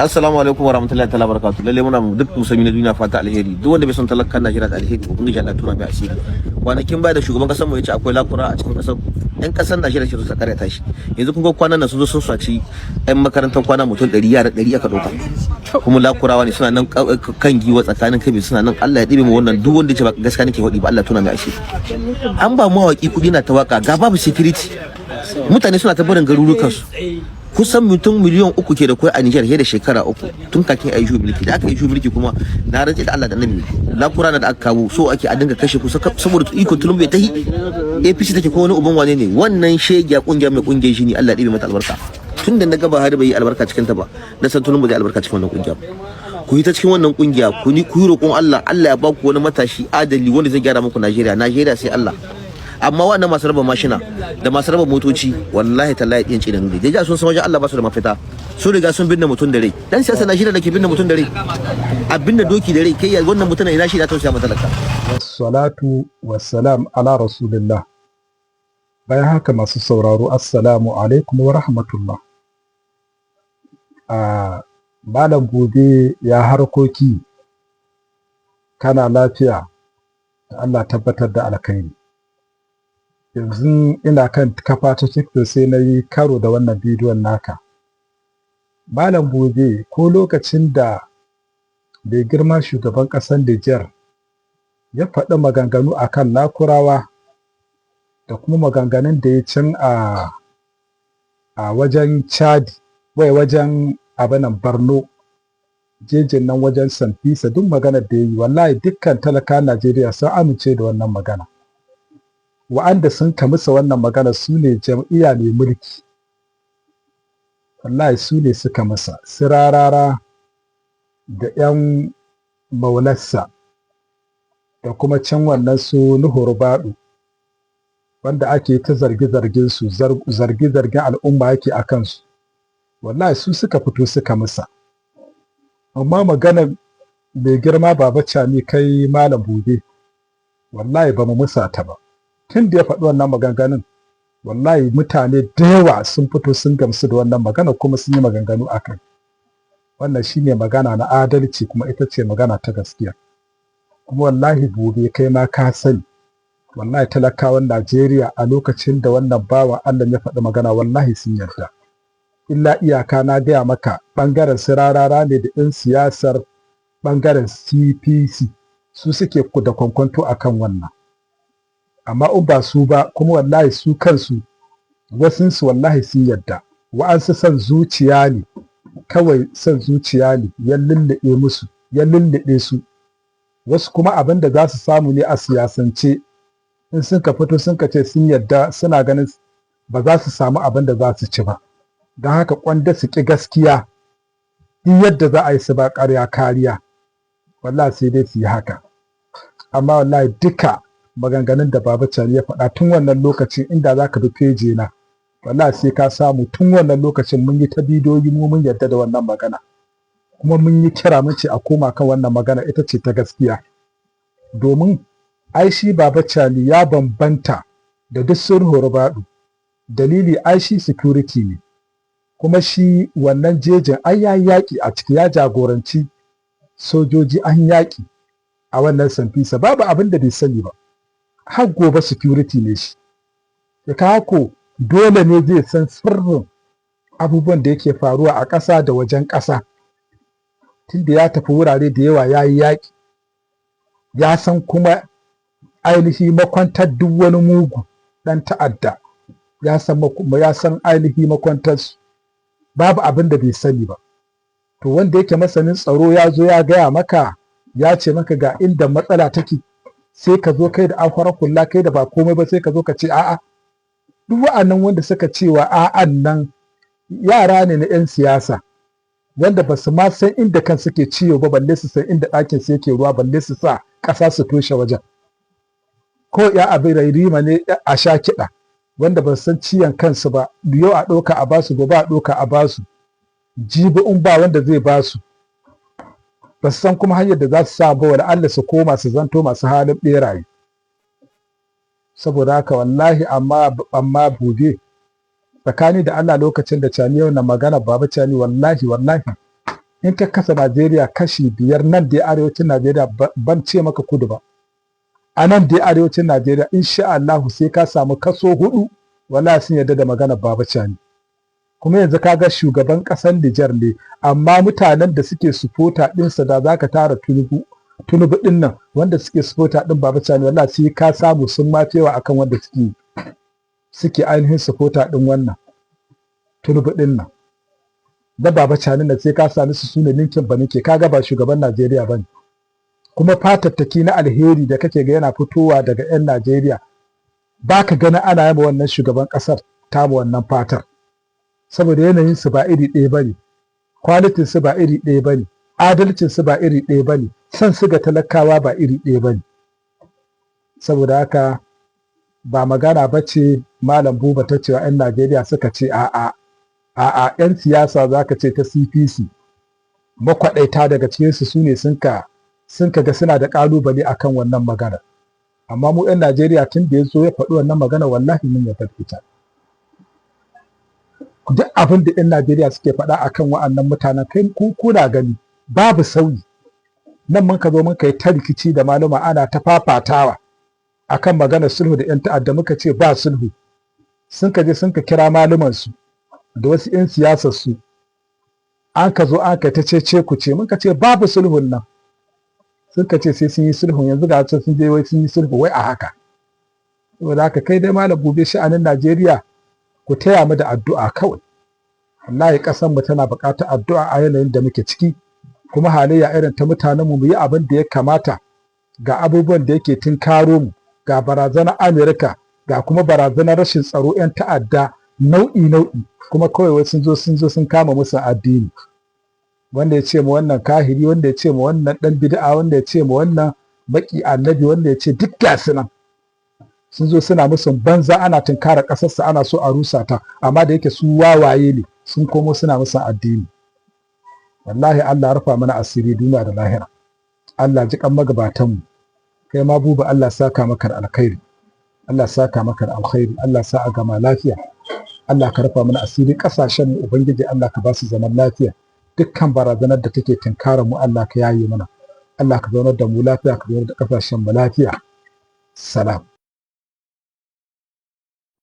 Assalamu alaikum warahmatullahi ta'ala barakatuh. Lalle muna duk musulmi na duniya fata alheri. Duk wanda bai son talakan Najeriya da alheri, ubangiji Allah tura mai asiri. Kwanakin baya da shugaban kasar mu ya ce akwai lakura a cikin kasar, yan kasar Najeriya shi suka karyata shi. Yanzu kun ga kwanan nan sun zo sun saci yan makarantar kwana mutum 100, yara 100 aka dauka. Kuma lakurawa ne, suna nan kan giwa tsakanin kabi suna nan. Allah ya dibe mu wannan. Duk wanda ya ce ba gaskiya nake faɗi ba, Allah tuna mai asiri. An ba mawaki kudi na ta waka, ga babu security. Mutane suna ta barin garurukansu. Kusan mutum miliyan 3 ke da kwai a Nijar fiye da shekara 3 tun kakin a yi mulki. Da aka yi mulki kuma, na rantse da Allah da Annabi, lakura da aka kawo, so ake a dinga kashe ku saboda iko Tulun bai tahi APC take ko wani uban wane ne wannan shegiya kungiya mai kungiyar shi ne. Allah ya ɗibe mata albarka. Tun da na ga Buhari bai yi albarka cikin ta ba, na san Tulun bai albarka cikin wannan kungiya. Ku yi ta cikin wannan kungiya, ku ni ku yi roƙon Allah, Allah ya ba ku wani matashi adali wanda zai gyara muku Najeriya. Najeriya sai Allah. Amma waɗannan masu raba mashina da masu raba motoci, wallahi tallahi ɗin da nuni da sun san wajen Allah ba su da mafita. Sun riga sun binne mutum da rai. Dan siyasa Najeriya da ke binne mutum da rai, a binne doki da rai, kai wannan mutum ina shi da tausaya mata talaka? Wassalatu wassalam ala rasulillah. Bayan haka, masu sauraro, assalamu alaikum wa rahmatullah. A Malam Gobe, ya harkoki? Kana lafiya? Allah tabbatar da alkhairi. Yanzu ina kan kafa ta TikTok sai na yi karo da wannan bidiyon naka, Malam Gobe. Ko lokacin da mai girma shugaban ƙasar Nijar ya faɗi maganganu a kan Lakurawa da kuma maganganun da ya can a wajen Chad, wai wajen abinan Borno, jejin nan wajen Sambisa, duk maganar da ya yi, wallahi dukkan talaka Najeriya sun amince da wannan magana. Wa'anda sun kamisa wannan magana su ne jam'iyya mai mulki. Wallahi su ne suka masa sirarara da 'yan maularsa da kuma can wannan su Nuhu Ribadu, wanda ake ta zarge-zargen su, zarge-zargen al'umma yake a kansu. Wallahi su suka fito suka masa. Amma maganar mai girma Baba Cani, kai Malam Bube, wallahi ba mu musa ta ba. Tun da ya faɗi wannan maganganun, wallahi mutane da yawa sun fito sun gamsu da wannan magana kuma sun yi maganganu a kai. Wannan shine magana na adalci, kuma ita ce magana ta gaskiya. Kuma wallahi Bube, kai ma ka sani, wallahi talakawan Najeriya a lokacin da wannan bawan Allah ya faɗi magana, wallahi sun yarda. Illa iyaka na gaya maka, ɓangaren sirarara ne da 'yan siyasar ɓangaren CPC su suke da kwankwanto akan wannan. Amma in ba su ba kuma, wallahi su kansu wasunsu wallahi sun yarda. Wa'ansu son zuciya ne kawai, son zuciya ne ya lullube musu, ya lullube su. Wasu kuma abin da za su samu ne a siyasance in sun ka fito sun ka ce sun yarda, suna ganin ba za su samu abin da za su ci ba. Don haka kwanda su ƙi gaskiya, duk yadda za a yi su ba ƙarya kariya, wallahi sai dai su yi haka. Amma wallahi duka maganganun da Baba Cani ya faɗa tun wannan lokacin, inda za ka bi page na, wallahi sai ka samu tun wannan lokacin mun yi ta bidiyoyi. Mu mun yarda da wannan magana, kuma mun yi kira, mun ce a koma kan wannan magana, ita ce ta gaskiya. Domin ai shi Baba Cani ya bambanta da duk sun baɗu. Dalili, ai shi security ne, kuma shi wannan jejin ai ya yaƙi a ciki, ya jagoranci sojoji an yaƙi a wannan Sambisa. Babu abin da bai sani ba. Har gobe security ne shi ya ko dole ne zai san sirrin abubuwan da yake faruwa a ƙasa da wajen ƙasa, tunda ya tafi wurare da yawa ya yi yaƙi. Ya san kuma ainihi makwantar duk wani mugu ɗan ta'adda, ya san ainihi makwantarsu. Babu abin da bai sani ba. To wanda yake masanin tsaro ya zo ya gaya maka, ya ce maka ga inda matsala take, sai ka zo kai da an fara kula, kai da ba komai ba, sai ka zo ka ce a'a. Duk wa'annan wanda suka cewa a'an nan yara ne na 'yan siyasa wanda ba su ma san inda kan suke ciwo ba, balle su san inda ɗakin su yake ruwa, balle su sa ƙasa su toshe wajen. Ko ya abin rima ne a sha kiɗa, wanda ba san ciyan kansu ba. Yau a ɗauka a basu, gobe a ɗauka a basu, jibi in ba wanda zai basu, ba su san kuma hanyar da za su sa ba, wala Allah su koma su zanto masu halin ɓeraye. Saboda haka wallahi, amma Bube, tsakani da Allah, lokacin da Cani yau na magana, Baba Cani, wallahi wallahi In ka kasa Najeriya kashi 5, nan dai arewacin Najeriya, ban ce maka kudu ba, a nan dai arewacin Najeriya, insha Allahu sai ka samu kaso 4 wallahi sun yarda da maganar Baba Cani. Kuma yanzu ka ga shugaban ƙasar Nijar ne, amma mutanen da suke supporter ɗinsa, da za ka tara Tunubu Tunubu ɗin nan wanda suke supporter ɗin Baba Cani, wallahi sai ka samu sun mafi yawa akan wanda suke ainihin supporter ɗin wannan Tunubu ɗin nan. Da Baba Cani na sai ka sami su sune ninkin ba ninke. Kaga ba shugaban Najeriya bane. Kuma fatattaki na alheri da kake ga yana fitowa daga 'yan Najeriya, ba ka gani ana yaba wannan shugaban ƙasar tamu wannan fatar, saboda yanayin su ba iri ɗaya bane, qualityn su ba iri ɗaya bane, adalcin su ba iri ɗaya bane, son su ga talakawa ba iri ɗaya bane. Saboda haka ba magana ba ce, Malam Buba, ta cewa 'yan Najeriya suka ce a'a. A'a, 'yan siyasa za ka ce ta CPC, makwaɗaita daga cikinsu su ne sun ka ga suna da ƙalubale akan wannan magana. Amma mu 'yan Najeriya, tun da ya zo ya faɗi wannan magana, wallahi mun yarda da ita. Duk abin da 'yan Najeriya suke faɗa akan wa'annan mutanen, kai ku kuna gani babu sauyi. Nan mun ka zo mun kai ta rikici da maluma, ana ta fafatawa akan maganar sulhu da 'yan ta'adda. Muka ce ba sulhu. Sun ka je sun ka kira maluman su da wasu 'yan siyasar su, an ka zo an kai ta cece ku ce. Mun ka ce babu sulhun nan, sun ka ce sai sun yi sulhun. Yanzu ga sun je wai sun yi sulhu wai a haka. Saboda haka kai dai, Malam Bube, sha'anin Najeriya ku taya mu da addu'a kawai. Wallahi ƙasar mu tana buƙatar addu'a a yanayin da muke ciki, kuma halayya irin ta mutanen mu, mu yi abin da ya kamata. Ga abubuwan da yake tunkaro mu, ga barazanar Amerika, ga kuma barazanar rashin tsaro, 'yan ta'adda nau'i nau'i, kuma kawai wai sun zo sun kama musu addini. Wanda ya ce mu wannan kahiri, wanda ya ce mu wannan dan bid'a, wanda ya ce mu wannan baki annabi, wanda ya ce, duk gasu nan sun zo suna musu banza. Ana tunkara ƙasarsa, ana so a rusa ta, amma da yake su wawaye ne, sun komo suna musu addini. Wallahi Allah rufa mana asiri duniya da lahira. Allah ji kan magabatanmu. Kai ma Buba, Allah saka maka da alkhairi, Allah saka maka da alkhairi, Allah sa a gama lafiya. Allah ka rufa mana asiri. Kasashen mu, ubangiji Allah ka ba su zaman lafiya. Dukkan barazanar da take tunkarar mu, Allah ka yaye mana. Allah ka zaunar da mu lafiya, ka zaunar da kasashen mu lafiya. Salam.